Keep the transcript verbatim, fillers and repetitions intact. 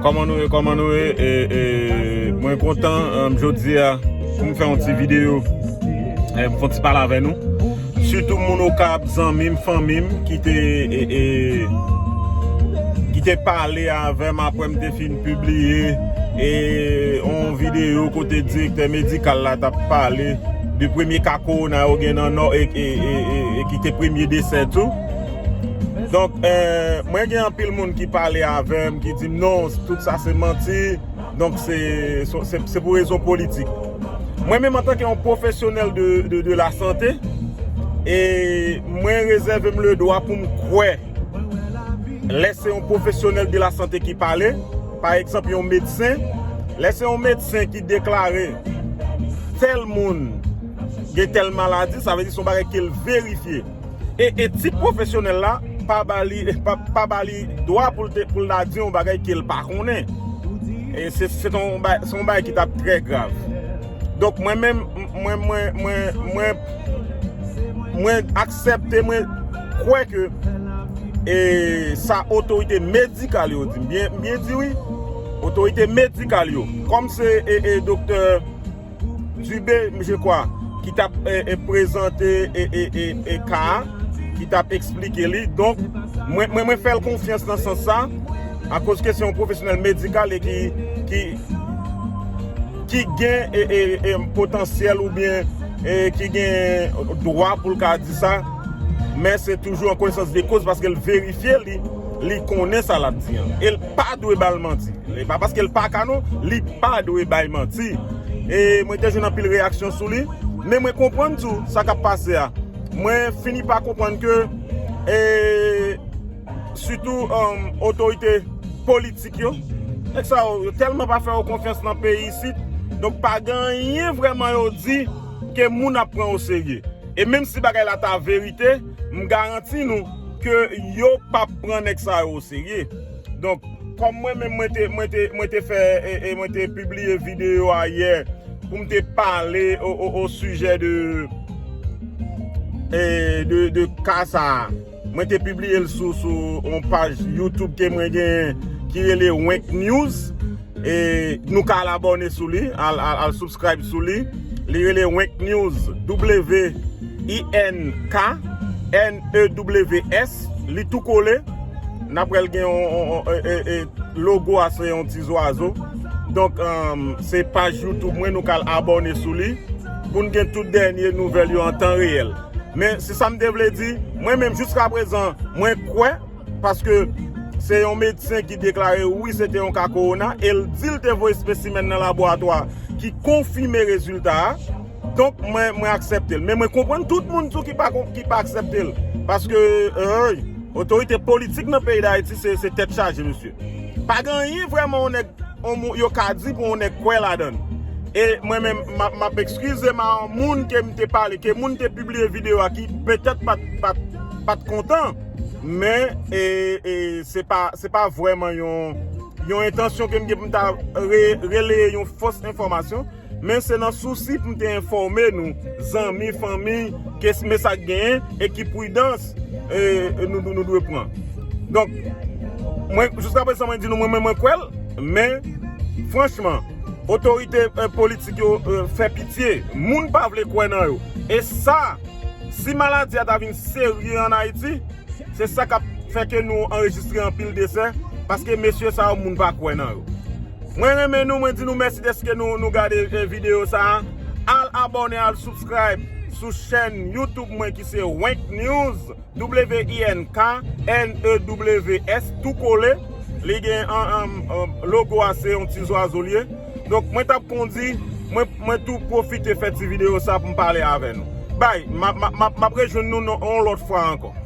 Kòman nou ye, kòman nou ye? E, e, mwen kontan, um, jodi a pou m fè yon ti videyo, e, pou m fè yon ti pale avè nou. Sitou moun Okap, zanmi m, fanmi m, ki te, e, e, ki te pale avè m apre m te fin pibliye, e, yon videyo kote direktè medikal la t ap pale de premye ka kowona yo gen nan Nò e, e, e, e, e ki te premye desè tou. Donk, e, mwen gen anpil moun ki pale avè m, ki di m non, tout sa se manti. Donk, se, se, se, se pou rezon politik. Mwen menm, antanke yon pwofesyonèl de, de, de lasante, e mwen rezève m ledwa pou m kwè lè se yon pwofesyonèl de lasante ki pale, pa egzanp, yon medsen, lè se yon medsen ki deklare tèl moun gen tèl maladi, sa vle di se yon bagay ke l verifye. E etik pwofesyonèl la pa ba li, pa, pa ba li dwa pou l te, pou l ta di yon bagay ke l pa konnen. E se, se yon ba-, se yon bagay ki t ap trè grav. Donk, mwen menm, mwen, mwen, mwen, mwen, mwen aksepte, mwen kwè ke, e, sa otorite medikal yo di, m byen, m byen di wi, otorite medikal yo, kòm se, e, e, doktè Dubé, je kwa, ki t ap, e, e, prezante, e, e, e, e, ka a, ki t ap eksplike li. Donk, mwen, mwen, mwen fè l konfyans nan sans sa, akoz ke se yon pwofesyonèl medikal e ki, ki, ki gen, e, e, e, potansyèl oubyen, e, ki gen dwa pou l ka di sa, men se toujou an konesans de koz paske l verifye li, li konnen sa l ap di an. E l pa dwe ba l manti. E pa paske l pa ka non, li pa dwe bay manti. E mwen te jwenn anpil reyaksyon sou li, men mwen konprann tou sa k ap pase a. Mwen fini pa konprann ke, e, sitou, um, otorite politik yo, nèg sa yo, yo tèlman pa fè yo konfyans nan peyi isit, donk pa gen anyen vrèman yo di ke moun ap pran yo serye. E menm si bagay la ta verite, m garanti nou ke yo p ap pran nèg sa yo serye. Donk, kòm mwen menm, mwen te, mwen te, mwen te fè, e, e mwen te pibliye videyo a yè pou m te pale o, o, o sijè de, e, de, de ka sa a. Mwen te pibliye l sou, sou yon paj YouTube ke mwen genyen ki rele Wenk News. E nou ka al abòne sou li, al, al, al subscribe sou li. Li rele Wenk News, W I N K N E W S. Li tou kole. N ap wè l gen yon, yon, yon, e, e, e, logo a se yon ti zwazo. Donk, um, se paj YouTube mwen, nou ka al abòne sou li pou n gen tout dènye nouvèl yo an tan reyèl. Men, se sa m te vle di, mwen menm jiska prezan, mwen kwè, paske se yon medsen ki deklare wi, se te yon ka kowona, e l di l te voye espesimèn nan laboratwa ki konfime rezilta a. Donk, mwen, mwen aksepte l. Men mwen konprann tout moun tou ki pa kon-, ki pa aksepte l. Paske, ey, otorite politik nan peyi Dayiti, se, se tèt chaje, mesye. Pa gen anyen vrèman yon nèg, yon moun, yo ka di pou yon nèg kwè ladan l. E mwen menm, m ap, m ap ekskize m a yon moun ke m te pale, ke moun te pibliye videyo a ki petèt pa t, pa t, pa t kontan. Men, e, e, se pa, se pa vrèman yon, yon entansyon ke m gen pou m ta re-, releye yon fòs enfòmasyon. Men se nan sousi pou m te enfòme nou, zanmi, fanmi, ke s-, men sa k genyen e ki pridans, e, e nou, nou, nou dwe pran. Donk, mwen, jiska prezan, mwen di nou, mwen, mwen, mwen kwè l, men, franchman, otorite, e, politik yo, e, fè pitye. Moun pa vle kwè nan yo. E sa, si maladi a ta vin serye ann Ayiti, se sa k ap fè ke nou anrejistre anpil desè, paske mesye sa yo, moun pa kwè nan yo. Mwen renmen nou, mwen di nou mèsi dèske nou, nou gade, e, videyo sa a. Al abòne, al subscribe sou chèn YouTube mwen ki se Wenk News, W I N K N E W S, tou kole. Li gen an, an, an, logo a, se yon ti zwazo l ye. Donk, mwen t ap kondi, mwen, mwen tou pwofite fè ti videyo sa pou m pale avè nou. Bay, m ap, m ap, m ap, m ap rejwenn nou nan, yon lòt fwa ankò.